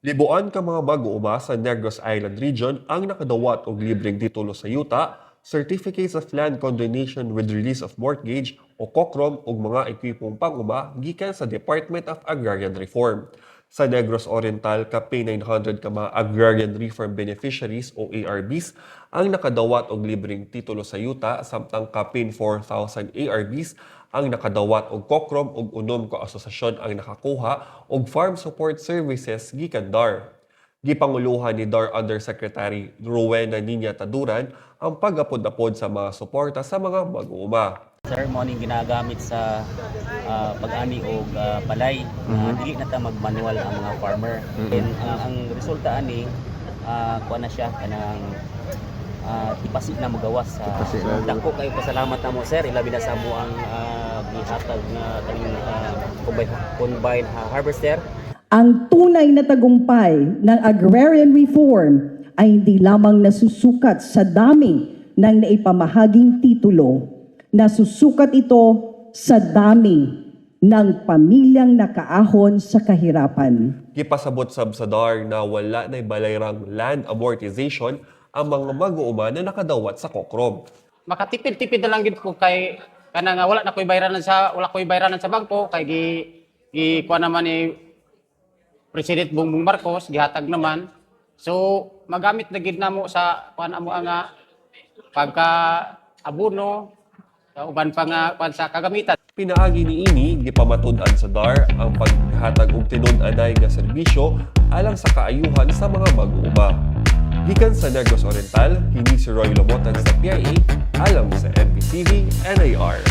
Libuan ka mga mag-uuma sa Negros Island Region ang nakadawat og libreng titulo sa yuta, Certificates of Land Condonation with Release of Mortgage o COCROM ug mga ekwipong panguma gikan sa Department of Agrarian Reform. Sa Negros Oriental, kapin 900 ka mga Agrarian Reform Beneficiaries o ARBs ang nakadawat og libreng titulo sa yuta, samtang kapin 4,000 ARBs ang nakadawat og COCROM ug 6 ka asosasyon ang nakakuha og farm support services gikan DAR. Gipanguluhan ni DAR Undersecretary Rowena Niña Taduran ang pag-apod-apod sa mga suporta sa mga mag-uuma. Sir, mo ning ginagamit sa pag-ani og palay. Dili na ta mag-manual ang mga farmer. Then ang resulta ani, kuan na siya, kanang tipasi na mogawas sa Tipasi na. Dako kayo pasalamat namo, sir, ilabi na sa amo ang gihatag nga kaning combine harvester. Ang tunay na tagumpay ng agrarian reform ay hindi lamang nasusukat sa dami ng naipamahaging titulo. Nasusukat ito sa dami ng pamilyang nakaahon sa kahirapan. Gipasabot sab sa DAR na wala na'y balayrang land amortization ang mga mag-uuma na nakadawat sa COCROM. Makatipid-tipid na lang gid ko kay kana nga wala ko'y bayranan sa bangko kay gi kuha naman ni President Bongbong Marcos, gihatag naman. So magamit na gid namo sa kuan amo nga pagka abono, sa uban pa nga kuan sa kagamitan. Pinaagi niini, gipamatud-an sa DAR ang paghatag og tinud-anay nga serbisyo alang sa kaayuhan sa mga mag-uuma. Gikan sa Negros Oriental, kini si Roy Lomotan sa PIA, alang sa MPTV NIR.